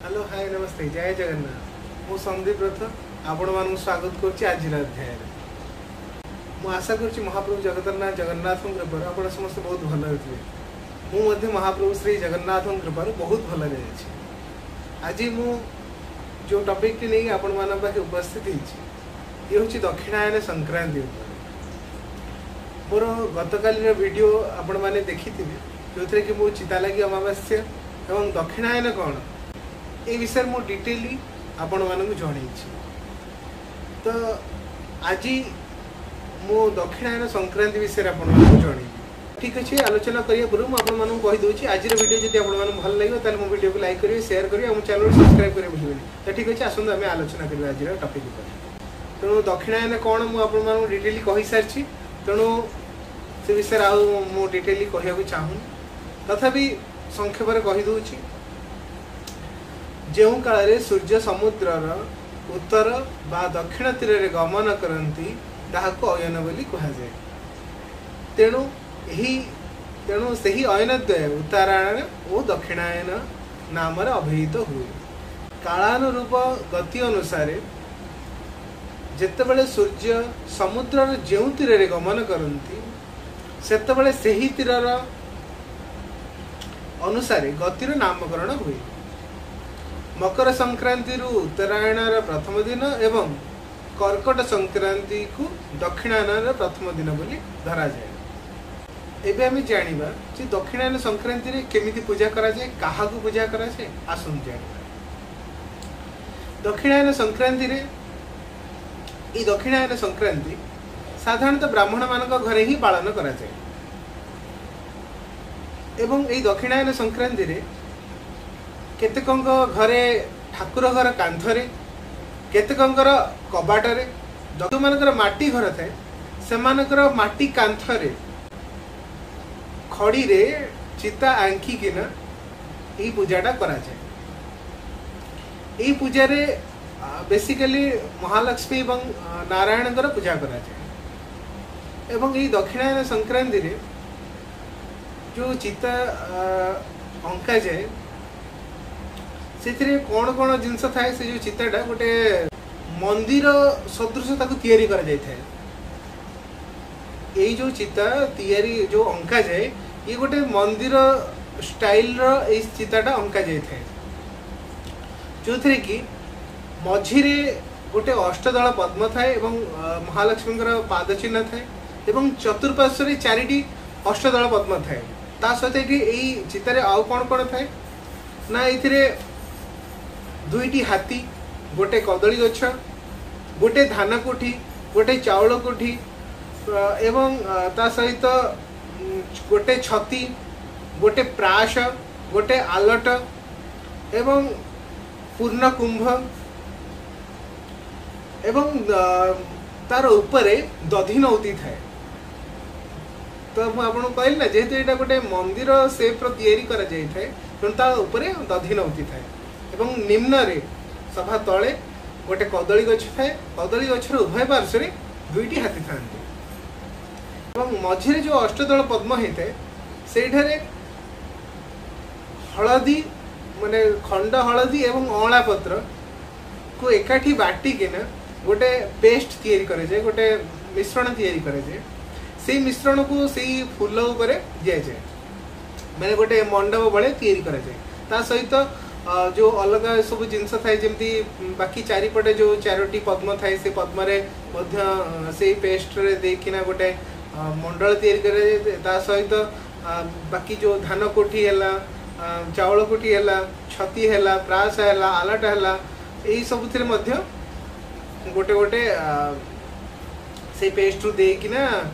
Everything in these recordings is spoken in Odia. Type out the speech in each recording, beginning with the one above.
ହ୍ୟାଲୋ, ହାଏ, ନମସ୍ତେ, ଜୟ ଜଗନ୍ନାଥ। ମୁଁ ସନ୍ଦୀପ ରଥ ଆପଣମାନଙ୍କୁ ସ୍ୱାଗତ କରୁଛି ଆଜିର ଅଧ୍ୟାୟରେ। ମୁଁ ଆଶା କରୁଛି ମହାପ୍ରଭୁ ଜଗତରନାଥ ଜଗନ୍ନାଥଙ୍କ କୃପାରୁ ଆପଣ ସମସ୍ତେ ବହୁତ ଭଲରେ ଥିବେ। ମୁଁ ମଧ୍ୟ ମହାପ୍ରଭୁ ଶ୍ରୀ ଜଗନ୍ନାଥଙ୍କ କୃପାରୁ ବହୁତ ଭଲରେ ଅଛି। ଆଜି ମୁଁ ଯେଉଁ ଟପିକଟି ନେଇକି ଆପଣମାନଙ୍କ ପାଖେ ଉପସ୍ଥିତ ହେଇଛି, ଇଏ ହେଉଛି ଦକ୍ଷିଣାୟନ ସଂକ୍ରାନ୍ତି ଉପରେ। ମୋର ଗତକାଲିର ଭିଡ଼ିଓ ଆପଣମାନେ ଦେଖିଥିବେ, ଯେଉଁଥିରେ କି ମୁଁ ଚିତାଲାଗି ଅମାବାସ୍ୟା ଏବଂ ଦକ୍ଷିଣାୟନ କ'ଣ ଏ ବିଷୟରେ ମୁଁ ଡିଟେଲି ଆପଣମାନଙ୍କୁ ଜଣେଇଛି। ତ ଆଜି ମୁଁ ଦକ୍ଷିଣାୟନ ସଂକ୍ରାନ୍ତି ବିଷୟରେ ଆପଣମାନଙ୍କୁ ଜଣେଇବି। ଠିକ୍ ଅଛି, ଆଲୋଚନା କରିବା ପୂର୍ବରୁ ମୁଁ ଆପଣମାନଙ୍କୁ କହିଦେଉଛି, ଆଜିର ଭିଡ଼ିଓ ଯଦି ଆପଣମାନଙ୍କୁ ଭଲ ଲାଗିବ, ତାହେଲେ ମୋ ଭିଡ଼ିଓକୁ ଲାଇକ୍ କରିବେ, ସେୟାର କରିବେ ଆଉ ମୋ ଚ୍ୟାନେଲକୁ ସବସ୍କ୍ରାଇବ୍ କରିବାକୁ ଭୁଲିବେନି। ତ ଠିକ୍ ଅଛି, ଆସନ୍ତୁ ଆମେ ଆଲୋଚନା କରିବା ଆଜିର ଟପିକ୍ ଉପରେ। ତେଣୁ ଦକ୍ଷିଣାୟନ କ'ଣ ମୁଁ ଆପଣମାନଙ୍କୁ ଡିଟେଲି କହିସାରିଛି, ତେଣୁ ସେ ବିଷୟରେ ଆଉ ମୁଁ ଡିଟେଲି କହିବାକୁ ଚାହୁଁନି। ତଥାପି ସଂକ୍ଷେପରେ କହିଦେଉଛି, ଯେଉଁ କାଳରେ ସୂର୍ଯ୍ୟ ସମୁଦ୍ରର ଉତ୍ତର ବା ଦକ୍ଷିଣ ତୀରରେ ଗମନ କରନ୍ତି, ତାହାକୁ ଅୟନ ବୋଲି କୁହାଯାଏ। ତେଣୁ ସେହି ଅୟନଦ୍ୱୟ ଉତ୍ତରାୟଣ ଓ ଦକ୍ଷିଣାୟନ ନାମରେ ଅଭିହିତ ହୁଏ। କାଳାନୁରୂପ ଗତି ଅନୁସାରେ ଯେତେବେଳେ ସୂର୍ଯ୍ୟ ସମୁଦ୍ରର ଯେଉଁ ତୀରରେ ଗମନ କରନ୍ତି, ସେତେବେଳେ ସେହି ତୀରର ଅନୁସାରେ ଗତିର ନାମକରଣ ହୁଏ। ମକର ସଂକ୍ରାନ୍ତିରୁ ଉତ୍ତରାୟଣର ପ୍ରଥମ ଦିନ ଏବଂ କର୍କଟ ସଂକ୍ରାନ୍ତିକୁ ଦକ୍ଷିଣାୟନର ପ୍ରଥମ ଦିନ ବୋଲି ଧରାଯାଏ। ଏବେ ଆମେ ଜାଣିବା ଯେ ଦକ୍ଷିଣାୟନ ସଂକ୍ରାନ୍ତିରେ କେମିତି ପୂଜା କରାଯାଏ, କାହାକୁ ପୂଜା କରାଯାଏ। ଆସନ୍ତୁ ଜାଣିବା। ଦକ୍ଷିଣାୟନ ସଂକ୍ରାନ୍ତିରେ, ଏଇ ଦକ୍ଷିଣାୟନ ସଂକ୍ରାନ୍ତି ସାଧାରଣତଃ ବ୍ରାହ୍ମଣମାନଙ୍କ ଘରେ ହିଁ ପାଳନ କରାଯାଏ ଏବଂ ଏଇ ଦକ୍ଷିଣାୟନ ସଂକ୍ରାନ୍ତିରେ କେତେକଙ୍କ ଘରେ ଠାକୁର ଘର କାନ୍ଥରେ, କେତେକଙ୍କର କବାଟରେ, ଯେଉଁମାନଙ୍କର ମାଟି ଘର ଥାଏ ସେମାନଙ୍କର ମାଟି କାନ୍ଥରେ ଖଡ଼ିରେ ଚିତା ଆଙ୍କିକିନା ଏଇ ପୂଜାଟା କରାଯାଏ। ଏଇ ପୂଜାରେ ବେସିକାଲି ମହାଲକ୍ଷ୍ମୀ ଏବଂ ନାରାୟଣଙ୍କର ପୂଜା କରାଯାଏ। ଏବଂ ଏଇ ଦକ୍ଷିଣାୟନ ସଂକ୍ରାନ୍ତିରେ ଯେଉଁ ଚିତା ଅଙ୍କାଯାଏ, ସେଥିରେ କ'ଣ କ'ଣ ଜିନିଷ ଥାଏ? ସେ ଯେଉଁ ଚିତାଟା ଗୋଟେ ମନ୍ଦିର ସଦୃଶ ତାକୁ ତିଆରି କରାଯାଇଥାଏ। ଏଇ ଯେଉଁ ଚିତା ତିଆରି ଯେଉଁ ଅଙ୍କାଯାଏ, ଇଏ ଗୋଟେ ମନ୍ଦିର ଷ୍ଟାଇଲର ଏଇ ଚିତାଟା ଅଙ୍କା ଯାଇଥାଏ, ଯେଉଁଥିରେ କି ମଝିରେ ଗୋଟେ ଅଷ୍ଟଦଳ ପଦ୍ମ ଥାଏ ଏବଂ ମହାଲକ୍ଷ୍ମୀଙ୍କର ପାଦ ଚିହ୍ନ ଥାଏ ଏବଂ ଚତୁର୍ପାର୍ଶ୍ୱରେ ଚାରିଟି ଅଷ୍ଟଦଳ ପଦ୍ମ ଥାଏ। ତା ସହିତ ଏଠି ଏଇ ଚିତାରେ ଆଉ କ'ଣ କ'ଣ ଥାଏ ନା, ଏଇଥିରେ ଦୁଇଟି ହାତୀ, ଗୋଟେ କଦଳୀ ଗଛ, ଗୋଟେ ଧାନ କୋଠି, ଗୋଟେ ଚାଉଳ କୋଠି ଏବଂ ତା ସହିତ ଗୋଟେ ଛତି, ଗୋଟେ ପ୍ରାସ, ଗୋଟେ ଆଲଟ ଏବଂ ପୂର୍ଣ୍ଣ କୁମ୍ଭ ଏବଂ ତାର ଉପରେ ଦଧି ନଉତି ଥାଏ। ତ ମୁଁ ଆପଣଙ୍କୁ କହିଲି ନା, ଯେହେତୁ ଏଇଟା ଗୋଟେ ମନ୍ଦିର ସେପ୍ର ତିଆରି କରାଯାଇଥାଏ, ତେଣୁ ତା ଉପରେ ଦଧି ନଉତି ଥାଏ ଏବଂ ନିମ୍ନରେ ସଭା ତଳେ ଗୋଟେ କଦଳୀ ଗଛ ଥାଏ। କଦଳୀ ଗଛର ଉଭୟ ପାର୍ଶ୍ୱରେ ଦୁଇଟି ହାତୀ ଥାନ୍ତି ଏବଂ ମଝିରେ ଯେଉଁ ଅଷ୍ଟଦଳ ପଦ୍ମ ହେଇଥାଏ, ସେଇଠାରେ ହଳଦୀ, ମାନେ ଖଣ୍ଡ ହଳଦୀ ଏବଂ ଅଁଳା ପତ୍ରକୁ ଏକାଠି ବାଟିକିନା ଗୋଟେ ପେଷ୍ଟ ତିଆରି କରାଯାଏ, ଗୋଟେ ମିଶ୍ରଣ ତିଆରି କରାଯାଏ। ସେଇ ମିଶ୍ରଣକୁ ସେଇ ଫୁଲ ଉପରେ ଦିଆଯାଏ, ମାନେ ଗୋଟେ ମଣ୍ଡପ ଭଳିଆ ତିଆରି କରାଯାଏ। ତା ସହିତ ଯେଉଁ ଅଲଗା ସବୁ ଜିନିଷ ଥାଏ, ଯେମିତି ବାକି ଚାରିପଟେ ଯେଉଁ ଚାରୋଟି ପଦ୍ମ ଥାଏ, ସେ ପଦ୍ମରେ ମଧ୍ୟ ସେଇ ପେଷ୍ଟରେ ଦେଇକିନା ଗୋଟେ ମଣ୍ଡଳ ତିଆରି କରାଯାଏ। ତା ସହିତ ବାକି ଯେଉଁ ଧାନ କୋଠି ହେଲା, ଚାଉଳ କୋଠି ହେଲା, ଛତି ହେଲା, ପ୍ରାସ ହେଲା, ଆଲଟ ହେଲା, ଏଇ ସବୁଥିରେ ମଧ୍ୟ ଗୋଟେ ଗୋଟେ ସେଇ ପେଷ୍ଟରୁ ଦେଇକିନା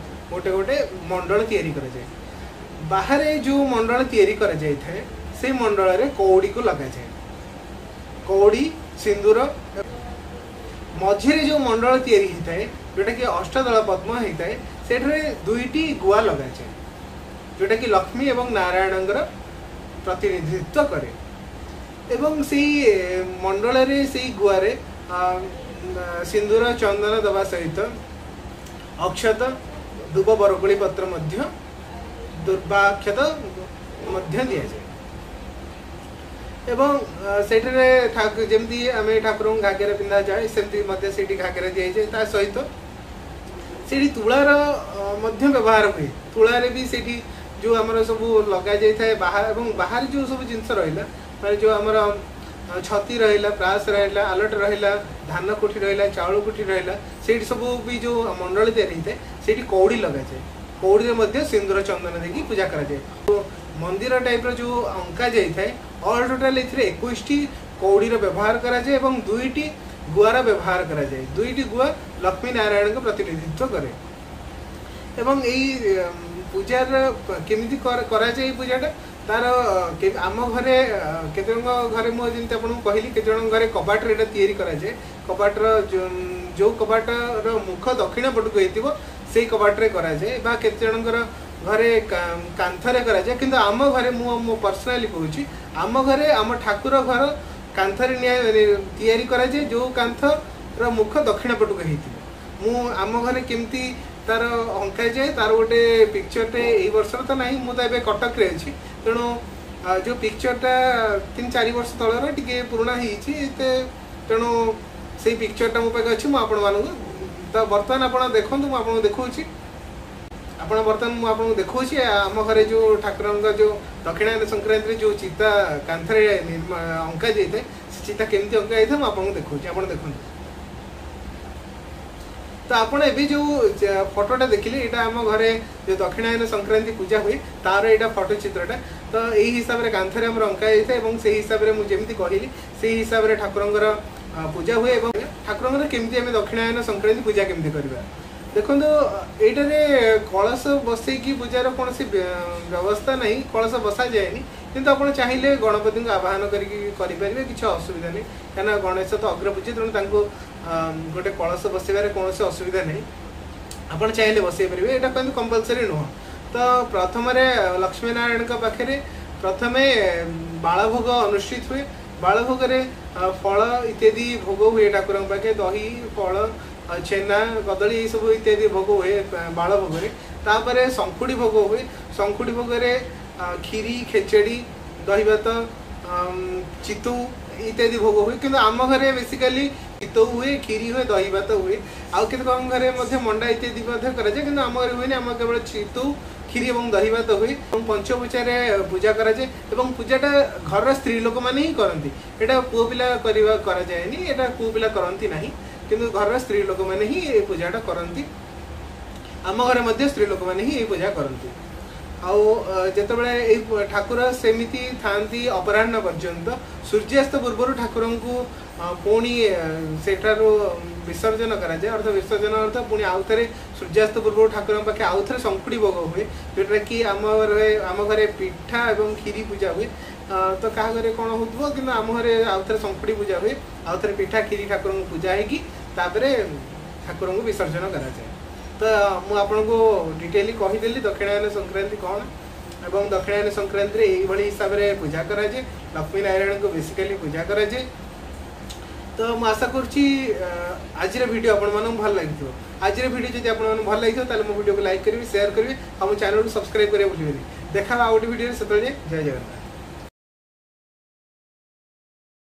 ଗୋଟେ ଗୋଟେ ମଣ୍ଡଳ ତିଆରି କରାଯାଏ। ବାହାରେ ଯେଉଁ ମଣ୍ଡଳ ତିଆରି କରାଯାଇଥାଏ, ସେଇ ମଣ୍ଡଳରେ କଉଡ଼ିକୁ ଲଗାଯାଏ, କଉଡ଼ି, ସିନ୍ଦୁର। ମଝିରେ ଯେଉଁ ମଣ୍ଡଳ ତିଆରି ହେଇଥାଏ, ଯେଉଁଟାକି ଅଷ୍ଟଦଳ ପଦ୍ମ ହେଇଥାଏ, ସେଠାରେ ଦୁଇଟି ଗୁଆ ଲଗାଯାଏ, ଯେଉଁଟାକି ଲକ୍ଷ୍ମୀ ଏବଂ ନାରାୟଣଙ୍କର ପ୍ରତିନିଧିତ୍ୱ କରେ। ଏବଂ ସେଇ ମଣ୍ଡଳରେ ସେଇ ଗୁଆରେ ସିନ୍ଦୁର, ଚନ୍ଦନ ଦେବା ସହିତ ଅକ୍ଷତ, ଦୁବ, ବରକୋଳି ପତ୍ର ମଧ୍ୟ, ଦୁର୍ବାକ୍ଷତ ମଧ୍ୟ ଦିଆଯାଏ। ଏବଂ ସେଇଠାରେ ଯେମିତି ଆମେ ଠାକୁରଙ୍କୁ ଘାଗେରା ପିନ୍ଧାଯାଏ, ସେମିତି ମଧ୍ୟ ସେଇଠି ଘାଗେରା ଦିଆଯାଏ। ତା ସହିତ ସେଇଠି ତୁଳାର ମଧ୍ୟ ବ୍ୟବହାର ହୁଏ। ତୁଳାରେ ବି ସେଇଠି ଯେଉଁ ଆମର ସବୁ ଲଗାଯାଇଥାଏ ବାହାର ଏବଂ ବାହାରେ ଯେଉଁ ସବୁ ଜିନିଷ ରହିଲା, ମାନେ ଯେଉଁ ଆମର ଛତି ରହିଲା, ପ୍ରାସ ରହିଲା, ଆଲଟ ରହିଲା, ଧାନ କୋଠି ରହିଲା, ଚାଉଳ କୋଠି ରହିଲା, ସେଇଠି ସବୁ ବି ଯେଉଁ ମଣ୍ଡଳୀ ତିଆରି ହେଇଥାଏ ସେଇଠି କଉଡ଼ି ଲଗାଯାଏ। କଉଡ଼ିରେ ମଧ୍ୟ ସିନ୍ଦୁର ଚନ୍ଦନ ଦେଇକି ପୂଜା କରାଯାଏ। ମନ୍ଦିର ଟାଇପ୍ର ଯେଉଁ ଅଙ୍କା ଯାଇଥାଏ, ଅଲ୍ ଟୋଟାଲ୍ ଏଥିରେ 21ଟି କଉଡ଼ିର ବ୍ୟବହାର କରାଯାଏ ଏବଂ 2ଟି ଗୁଆର ବ୍ୟବହାର କରାଯାଏ। 2ଟି ଗୁଆ ଲକ୍ଷ୍ମୀ ନାରାୟଣଙ୍କ ପ୍ରତିନିଧିତ୍ୱ କରେ। ଏବଂ ଏଇ ପୂଜାର କେମିତି କରାଯାଏ, ଏଇ ପୂଜାଟା ତାର ଆମ ଘରେ, କେତେ ଜଣଙ୍କ ଘରେ, ମୁଁ ଯେମିତି ଆପଣଙ୍କୁ କହିଲି, କେତେ ଜଣଙ୍କ ଘରେ କବାଟରେ ଏଇଟା ତିଆରି କରାଯାଏ। କବାଟର ଯେଉଁ କବାଟର ମୁଖ ଦକ୍ଷିଣ ପଟକୁ ହେଇଥିବ ସେଇ କବାଟରେ କରାଯାଏ, ବା କେତେ ଜଣଙ୍କର ଘରେ କାନ୍ଥରେ କରାଯାଏ। କିନ୍ତୁ ଆମ ଘରେ, ମୁଁ ମୋ ପର୍ସନାଲି କହୁଛି, ଆମ ଘରେ ଆମ ଠାକୁର ଘର କାନ୍ଥରେ ତିଆରି କରାଯାଏ, ଯେଉଁ କାନ୍ଥର ମୁଖ ଦକ୍ଷିଣ ପଟକୁ ହେଇଥିବ। ମୁଁ ଆମ ଘରେ କେମିତି ତାର ଅଙ୍କାଯାଏ ତାର ଗୋଟେ ପିକ୍ଚରଟେ ଏଇ ବର୍ଷର ତ ନାହିଁ, ମୁଁ ତ ଏବେ କଟକରେ ଅଛି, ତେଣୁ ଯେଉଁ ପିକ୍ଚରଟା 3-4 ବର୍ଷ ତଳର, ଟିକେ ପୁରୁଣା ହେଇଛି ଏତେ, ତେଣୁ ସେଇ ପିକ୍ଚରଟା ମୋ ପାଖେ ଅଛି। ମୁଁ ଆପଣମାନଙ୍କୁ ତ ବର୍ତ୍ତମାନ ଆପଣ ଦେଖନ୍ତୁ, ମୁଁ ଆପଣଙ୍କୁ ଦେଖାଉଛି। ଆପଣ ବର୍ତ୍ତମାନ ମୁଁ ଆପଣଙ୍କୁ ଦେଖାଉଛି ଆମ ଘରେ ଯେଉଁ ଠାକୁରଙ୍କ ଯେଉଁ ଦକ୍ଷିଣାୟନ ସଂକ୍ରାନ୍ତିରେ ଯେଉଁ ଚିତା କାନ୍ଥରେ ଅଙ୍କା ଯାଇଥାଏ, ସେ ଚିତା କେମିତି ଅଙ୍କା ଯାଇଥାଏ ମୁଁ ଆପଣଙ୍କୁ ଦେଖାଉଛି, ଆପଣ ଦେଖନ୍ତୁ। ତ ଆପଣ ଏବେ ଯେଉଁ ଫଟୋଟା ଦେଖିଲେ, ଏଇଟା ଆମ ଘରେ ଯେଉଁ ଦକ୍ଷିଣାୟନ ସଂକ୍ରାନ୍ତି ପୂଜା ହୁଏ ତାର ଏଇଟା ଫଟୋ ଚିତ୍ରଟା। ତ ଏଇ ହିସାବରେ କାନ୍ଥରେ ଆମର ଅଙ୍କା ଯାଇଥାଏ ଏବଂ ସେଇ ହିସାବରେ ମୁଁ ଯେମିତି କହିଲି ସେଇ ହିସାବରେ ଠାକୁରଙ୍କର ପୂଜା ହୁଏ। ଏବଂ ଠାକୁରଙ୍କର କେମିତି ଆମେ ଦକ୍ଷିଣାୟନ ସଂକ୍ରାନ୍ତି ପୂଜା କେମିତି କରିବା, ଦେଖନ୍ତୁ। ଏଇଟାରେ କଳସ ବସେଇକି ପୂଜାର କୌଣସି ବ୍ୟବସ୍ଥା ନାହିଁ, କଳସ ବସାଯାଏନି। କିନ୍ତୁ ଆପଣ ଚାହିଁଲେ ଗଣପତିଙ୍କୁ ଆବାହନ କରିକି କରିପାରିବେ, କିଛି ଅସୁବିଧା ନାହିଁ। କାହିଁକିନା ଗଣେଶ ତ ଅଗ୍ରପୂଜ୍ୟ, ତେଣୁ ତାଙ୍କୁ ଗୋଟେ କଳସ ବସେଇବାରେ କୌଣସି ଅସୁବିଧା ନାହିଁ। ଆପଣ ଚାହିଁଲେ ବସେଇ ପାରିବେ, ଏଇଟା କିନ୍ତୁ କମ୍ପଲସରି ନୁହଁ। ତ ପ୍ରଥମରେ ଲକ୍ଷ୍ମୀ ନାରାୟଣଙ୍କ ପାଖରେ ପ୍ରଥମେ ବାଳଭୋଗ ଅନୁଷ୍ଠିତ ହୁଏ। ବାଳଭୋଗରେ ଫଳ ଇତ୍ୟାଦି ଭୋଗ ହୁଏ ଠାକୁରଙ୍କ ପାଖେ, ଦହି, ଫଳ, ଛେନା, କଦଳୀ ଏସବୁ ଇତ୍ୟାଦି ଭୋଗ ହୁଏ ବାଳଭୋଗରେ। ତାପରେ ଶଙ୍ଖୁଡ଼ି ଭୋଗ ହୁଏ। ଶଙ୍ଖୁଡ଼ି ଭୋଗରେ କ୍ଷୀରି, ଖେଚେଡ଼ି, ଦହିଭାତ, ଚିତଉ ଇତ୍ୟାଦି ଭୋଗ ହୁଏ। କିନ୍ତୁ ଆମ ଘରେ ବେସିକାଲି ଚିତଉ ହୁଏ, କ୍ଷୀରି ହୁଏ, ଦହିଭାତ ହୁଏ। ଆଉ କେତେକ ଘରେ ମଧ୍ୟ ମଣ୍ଡା ଇତ୍ୟାଦି ମଧ୍ୟ କରାଯାଏ, କିନ୍ତୁ ଆମ ଘରେ ହୁଏନି। ଆମ କେବଳ ଚିତଉ, କ୍ଷୀରି ଏବଂ ଦହିଭାତ ହୁଏ ଏବଂ ପଞ୍ଚପୂଜାରେ ପୂଜା କରାଯାଏ। ଏବଂ ପୂଜାଟା ଘରର ସ୍ତ୍ରୀ ଲୋକମାନେ ହିଁ କରନ୍ତି, ଏଇଟା ପୁଅ ପିଲା କରିବା କରାଯାଏନି, ଏଇଟା ପୁଅ ପିଲା କରନ୍ତି ନାହିଁ, କିନ୍ତୁ ଘରର ସ୍ତ୍ରୀ ଲୋକମାନେ ହିଁ ଏ ପୂଜାଟା କରନ୍ତି। ଆମ ଘରେ ମଧ୍ୟ ସ୍ତ୍ରୀ ଲୋକମାନେ ହିଁ ଏଇ ପୂଜା କରନ୍ତି। ଆଉ ଯେତେବେଳେ ଏଇ ଠାକୁର ସେମିତି ଥାଆନ୍ତି ଅପରାହ୍ନ ପର୍ଯ୍ୟନ୍ତ, ସୂର୍ଯ୍ୟାସ୍ତ ପୂର୍ବରୁ ଠାକୁରଙ୍କୁ ପୁଣି ସେଠାରୁ ବିସର୍ଜନ କରାଯାଏ। ଅର୍ଥ ବିସର୍ଜନ ଅର୍ଥ ପୁଣି ଆଉଥରେ ସୂର୍ଯ୍ୟାସ୍ତ ପୂର୍ବରୁ ଠାକୁରଙ୍କ ପାଖେ ଆଉଥରେ ଶଙ୍ଖୁଡ଼ି ଭୋଗ ହୁଏ, ଯେଉଁଟା କି ଆମ ଘରେ ପିଠା ଏବଂ କ୍ଷୀରି ପୂଜା ହୁଏ। ତ କାହା ଘରେ କ'ଣ ହେଉଥିବ, କିନ୍ତୁ ଆମ ଘରେ ଆଉଥରେ ଶଙ୍ଖୁଡ଼ି ପୂଜା ହୁଏ, ଆଉଥରେ ପିଠା କ୍ଷୀରି ଠାକୁରଙ୍କୁ ପୂଜା ହେଇକି ତାପରେ ଠାକୁରଙ୍କୁ ବିସର୍ଜନ କରାଯାଏ। ତ ମୁଁ ଆପଣଙ୍କୁ ଡିଟେଲି କହିଦେଲି ଦକ୍ଷିଣାୟନ ସଂକ୍ରାନ୍ତି କ'ଣ ଏବଂ ଦକ୍ଷିଣାୟନ ସଂକ୍ରାନ୍ତିରେ ଏଇଭଳି ହିସାବରେ ପୂଜା କରାଯାଏ। ଲକ୍ଷ୍ମୀ ନାରାୟଣଙ୍କୁ ବେସିକାଲି ପୂଜା କରାଯାଏ। ତ ମୁଁ ଆଶା କରୁଛି ଆଜିର ଭିଡ଼ିଓ ଆପଣମାନଙ୍କୁ ଭଲ ଲାଗିଥିବ। ଆଜିର ଭିଡ଼ିଓ ଯଦି ଆପଣମାନଙ୍କୁ ଭଲ ଲାଗିଥିବ ତାହେଲେ ମୋ ଭିଡ଼ିଓକୁ ଲାଇକ୍ କରିବେ, ସେୟାର କରିବେ ଆଉ ମୋ ଚ୍ୟାନେଲକୁ ସବସ୍କ୍ରାଇବ୍ କରିବାକୁ ଭୁଲିବେନି। ଦେଖା ଆଉ ଗୋଟେ ଭିଡ଼ିଓରେ, ସେତେବେଳେ ଜୟ ଜଗନ୍ନାଥ।